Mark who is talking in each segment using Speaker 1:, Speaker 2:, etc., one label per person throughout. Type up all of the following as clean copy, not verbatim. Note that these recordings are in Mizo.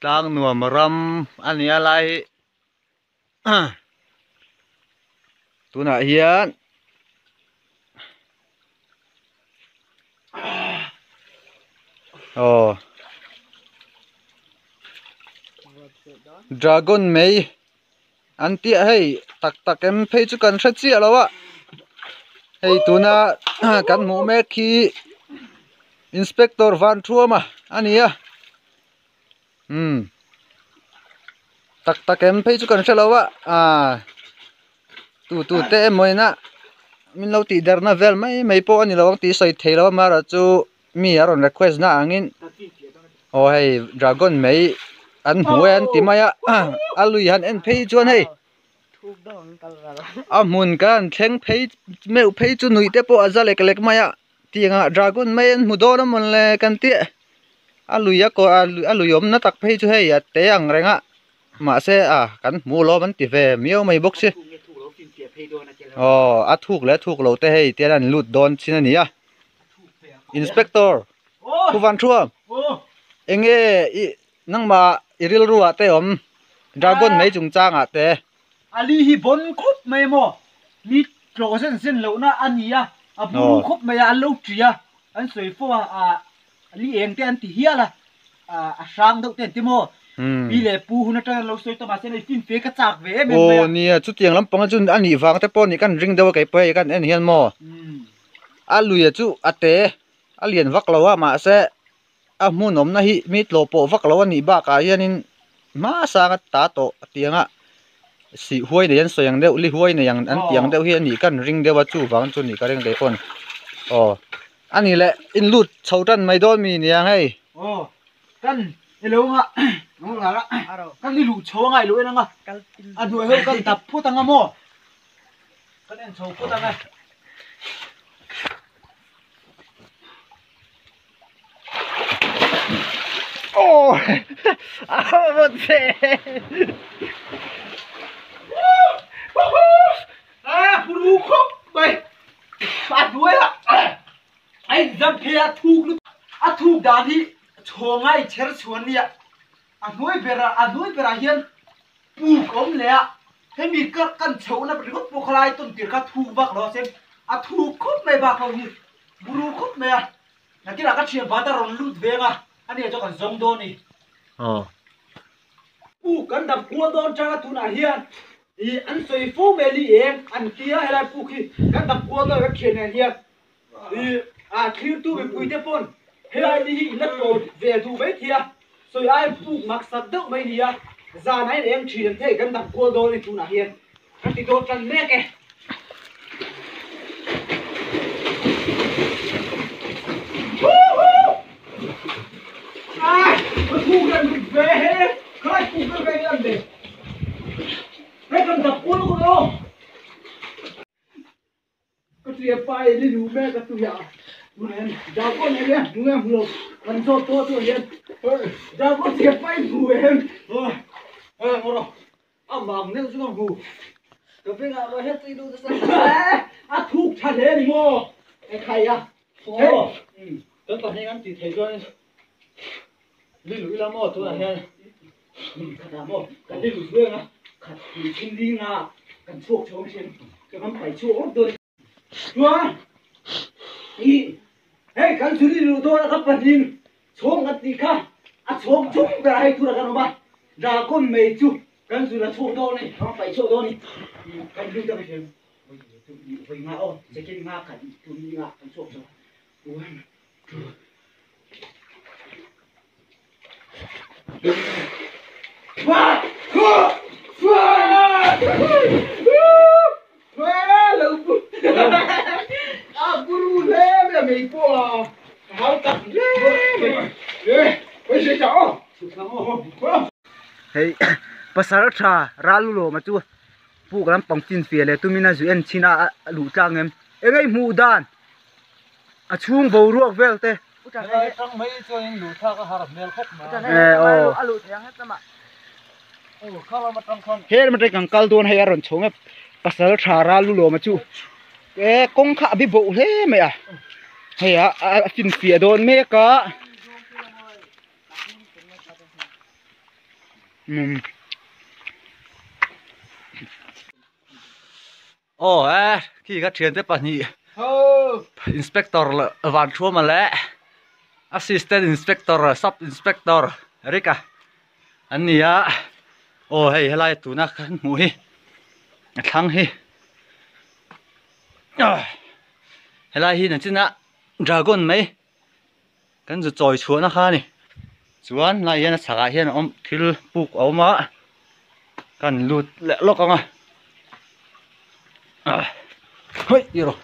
Speaker 1: Tlang nuam ram a ni a lai hi tunah hian aw dragon mai an tih hei tak tak em phei chu kan hre chiah lo a hei tuna kan hmuh mek hi inspector Vanthuama a ni a umm tak tak em phei chu kan hre lo a aaa tu tu te emaw ina min lo tih derna vel mai mai pawh a ni lo ang tih sawi thei lo a amaherawhchu mi a rawn request na angin aw hei dragon mai an hmu e an ti mai a a lui han en phei chuan hei a hmun kan han thleng phei meuh phei chu nuih te pawh a za lek lek mai a tiang ah dragon mai an hmu dawn a mawnle kan tih a lui a kawr a lui awmna tak phei chu hei a te ang reng a mahse a kan hmu lawm an ti ve miau mai bawk si aw a thuk leh a thuk lo te hei tian an lut dawn chin a ni a. Inspector Pu Van Thuam enge i nangmah i rilru ah te awm dragon mai chungchang ah te.
Speaker 2: Ali hi bon khawp mai maw mi tlawh zen zen lohna a ni a, a buru khawp mai a, an lo ṭi a, an sawi fo a, ali eng te an ti hial a, a hrang deuh te an ti maw, pi leh pu hun aṭang an lo sawi ta mahse hei fin fe ka chak ve em em mai a.
Speaker 1: Aw nia chutiang lampang chu a nih vang te pawh nih kan ring deuh a keipawh hei kan en hian maw. A lui chu a te a lian vak lo a mahse a hmun awmna hi mi tlawh pawh vak lo a nih bakah hianin hma sang a ta tawh tiang a sih huai nei an sawi ang deuh li huai nei ang an tih ang deuh hi a nih ka an ring deuh a chuvang chu nih ka ring kei pawn aw a nih leh in lut chho tan mai dawn mi nia hei.
Speaker 2: Aw kan ilo nga kan i luh chho a ngaih loh en anga a hnuai ho kan dap phut anga maw. Kan en chho phawt ang e.
Speaker 1: Oh! A vawt ve!
Speaker 2: A hru khawp mai. A hnuai ah a inzam phei a thuk lutuk. A thuk dan hi chhawnga i chher chhuan nia. A hnuai berah a hnuai berah hian puk a awm leh a. Hemi ka kan chhohna ringawt pawh kha lai tawn tir kha thuk vak lo a sem a thuk khawp mai bak ho hi buru khawp mai a nakinah ka thian pa te rawn lut veng a ania chu kan zawng dawn a ni.
Speaker 1: Aw.
Speaker 2: Puk kan dap kual dawn tang a tunah hian ih an sawi fo mai li eng an tia helai puk hi kan dap kual dawn ka thian nen hian ih a thlirtu mipui te pawn helai ni hi in la tlawm ve duh mai thei a sawi ai puk mak sak deuh mai ni a zan a in eng thin an thei kan dap kual dawn a ni tunah hian kan ti dawn tan mek e. Ka tia pa i li lu mek a tuia tunen dragon e hian hmu em hmu kan zawt tawh chu hian dragon tia pa i hmu em
Speaker 1: eh ngawr a mang deuh chu ka hmu ka bengah ruah hian tui duh nasa
Speaker 2: a thuk tha hle ni maw e khai a
Speaker 1: hei kan pahnih an tih thei chuan li luh ila maw tunah hian
Speaker 2: Khatah maw kan li luh zuai anga khat tui thin ding a kan chhuak chho ang thin ka kan pai chhuak awk dawn chuan i hei kan zu li luh dawn a ka pahnih chhawng kan tih kha a chhawng chung ber a hei tura kan awm a dragon mai chu kan zu la chhuak dawn a ni kan pai chhuak dawn a ni kan lut ang thin vawi nga aw second nga khat tun nga kan chhuak chho one two
Speaker 1: Hei pasal tha ral lawma chu puk lampang finfiah leh tumin a zu en chhin a a luh tlang em eng ei hmuh dan a chhung boruak vel te
Speaker 2: Helai atang mai chuanin luh thlak a har hmel khawp mai
Speaker 1: e aw
Speaker 3: a luh thei ang hetlama
Speaker 2: aw kha lam atang khan
Speaker 1: he lam atang kan kal dawn hei a rawn chho ngep pasal tha ral lu lawma chu e kawng kha a bi boh hle mai a hei a a finfiah dawn mek a. Aw e khi ka thiante pahnih inspector leh Vanthuama leh assistant inspector sub inspector Rika an ni a aw hei helai tuna kan hmuh hi a thlang hi helai hi nachina dragon mai kan zu chawi chhuahna kha a ni chuan lai hian a chhakah hian a awm thil puk a awm a kan lut leh lawk ang a hawi tih rawh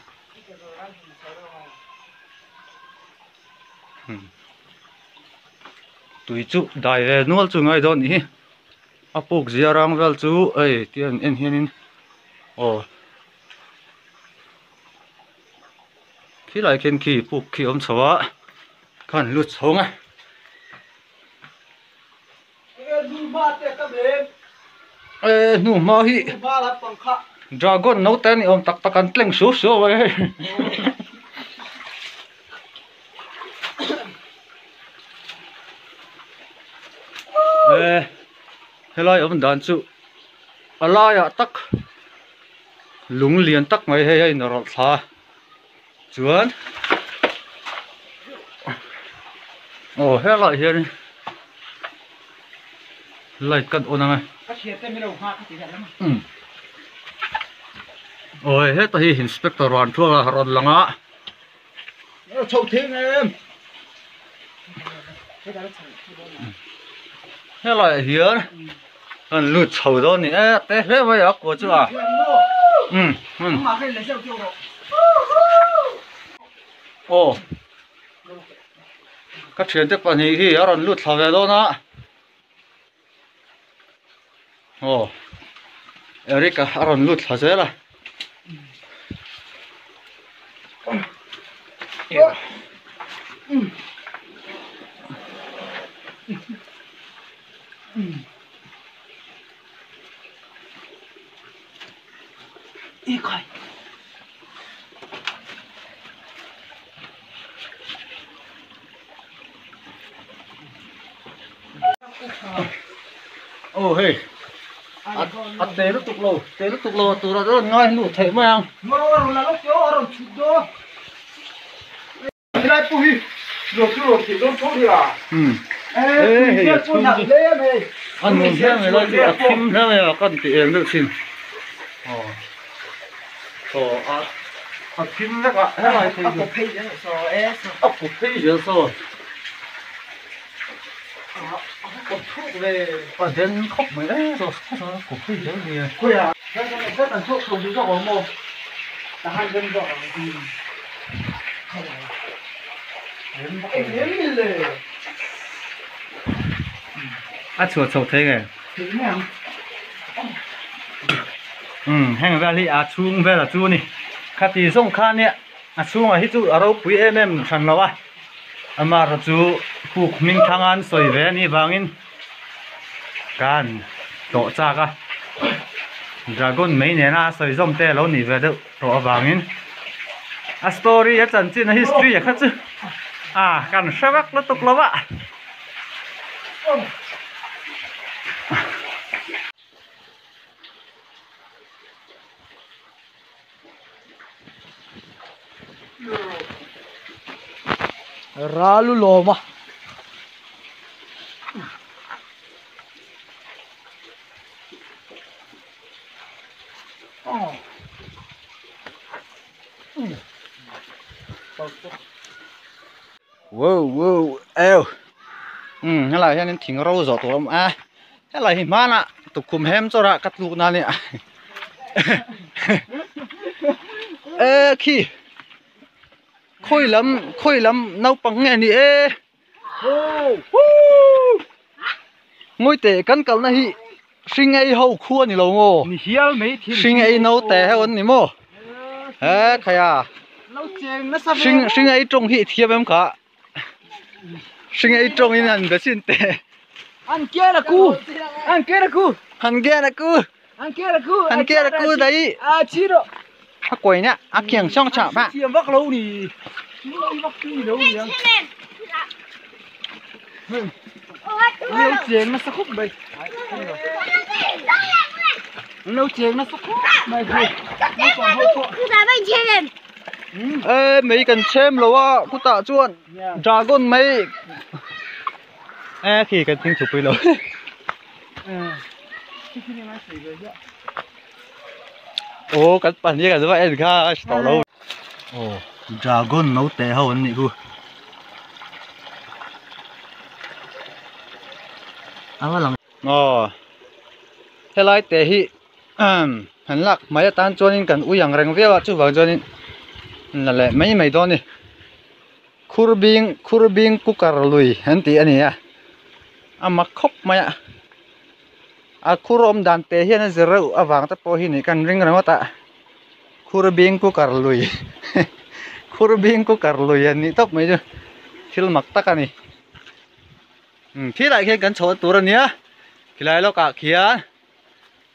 Speaker 1: tui chu dai ve nual chu ngai dawn nih hi a puk zia rang vel chu hei tian en hianin aw. Khilai khian khi puk khi a awm chho a khan lut chho ang e. E hnu hma hi dragon naute a ni awm tak tak an tleng suau suau a hei. E helai awm dan chu a laiah tak. Lung lian tak mai hei a inrawlh thla a chuan aw helaiah hian light kan on ang e aw heta hi inspector rawn thuak a rawn lang a helaiah hian kan lut chho dawn a ni e te hle mai a kua chu a umm umm aw ka thiante pahnih hi a rawn lut thla ve dawn a aw Eric a a rawn lut thla zel a Aw hei a te lutuk lo te lutuk lo tura rawn ngai hnu theih mai ang. E hei a chhung chu a nuam hle mai lai chu a thim hle mai a kan ti eng deuh thin aw aw a a thim vek a helai phei chu a kut phei zel saw a den khawp mai e saw saw a kut phei zel nia. A chhuah chho thei nge umm heng vel hi a chhung vel a chu a ni khati zawng kha nia a chhungah hi chu a ropui em em hran lo a amaherawh chu puk hming thang an sawi ve a nih vangin kan tawh chak a dragon mai nena a sawi zawm te a lo nih ve deuh tawh avangin a story a chanchin a history a kha chu a kan hre vak lutuk lo a.
Speaker 2: Ralu lawm a.
Speaker 1: Wow wow eo um helai hianin thing ro zawh tur a awm a helai hi hmanah tukkhum hem chawrh ah ka tluk na ania e khi khawi lam khawi lam naupang nge ni e ngawi teh kan kalna hi hring ei ho khu a ni lo maw hring ei naute ho an ni maw he khaia hring hring ei tawng hi i thiam em kha hring ei tawng in han be chin teh
Speaker 2: an kera ku an kera ku
Speaker 1: han kera ku
Speaker 2: an kera ku
Speaker 1: han kera ku dai
Speaker 2: a chiro
Speaker 1: a kawi nia a khiang sawng chah ba
Speaker 2: thiam vak lo ni vak ni lo ni An lo cheng nasa khawp mai. An lo cheng nasa khawp mai hei. Naupang ho pawh.
Speaker 1: E mei kan chhem lo a khutah chuan dragon mai e khi kan thing thupui lo. Aw kan pahnih kan va en kha a hre tawh lo. Aw dragon naute ho an nih khu. A va lang. Aw helai te hi han lak hmai atan chuanin kan ui ang reng viau a chuvang chuanin la leh mai mai dawn a ni. Khurbing khurbing cooker lui an tih a ni a a mak khawp mai a a khur awm dan te hian a zir reuh avang te pawh hi nih kan ring ringawt a khurbing cooker lui khurbing cooker lui an nih tawp mai chu thil mak tak a ni. Umm khilaiah khian kan chhoh tur a nia khilai lawkah khian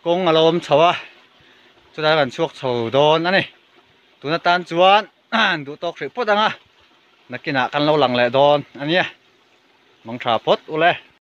Speaker 1: kawng a lo awm chho a chulai kan chhuak chho dawn a ni tun atan chuan duh tawk hrih phawt ang a nakinah kan lo lang leh dawn a nia mangtha phawt ule.